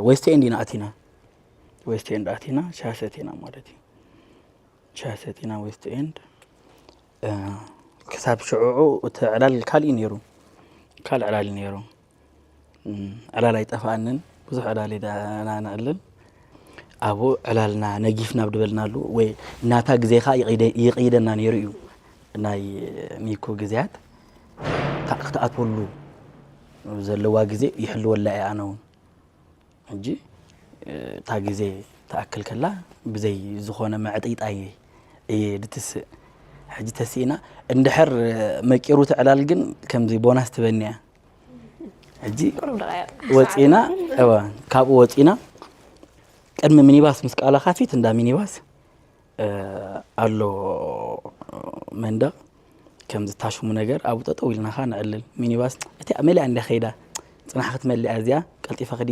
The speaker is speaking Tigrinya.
ዌስት ኤንድ ኢና ኣቲና። ዌስት ኤንድ ኣቲና ሻሂ ሰቲና ማለት እዩ። ሻሂ ሰቲና ዌስት ኤንድ። ክሳብ ሽዑዑ እቲ ዕላል ካልእ እዩ ነይሩ። ካልእ ዕላል እዩ ነይሩ። ዕላል ኣይጠፍኣንን። ብዙሕ ዕላል ኢና ነዕልል። ኣብኡ ዕላልና ነጊፍና ብድበልናሉ ወይ ናታ ግዜ ኸዓ ይቕይደ- ይቕይደና ነይሩ እዩ። ናይ ሚኩ ግዜያት እታ ክትኣትወሉ ዘለዋ ግዜ ይሕልወላ እየ ኣነ እውን። ሕጂ እታ ግዜ ትኣክል ከላ ብዘይ ዝኾነ ምዕጥይጣይ እየ ድትስእ። ሕጂ ተስኢና እንድሕር መቂሩ እቲ ዕላል ግን ከምዚ ቦናስ ትበኒ እያ። ሕጂ ወፂና እዋ ካብኡ ወፂና ቅድሚ ሚኒባስ ምስ ቃላኻ ፊት እንዳ ሚኒባስ ኣሎ መንደቕ ከምዚ ታሽሙ ነገር ኣብኡ ጠጠው ኢልና ኸዓ ንዕልል። ሚኒባስ እቲኣ መሊኣ እንድያ ከይዳ ጽናሕ ክትመልእ እያ እዚኣ ቀልጢፈ ክዲ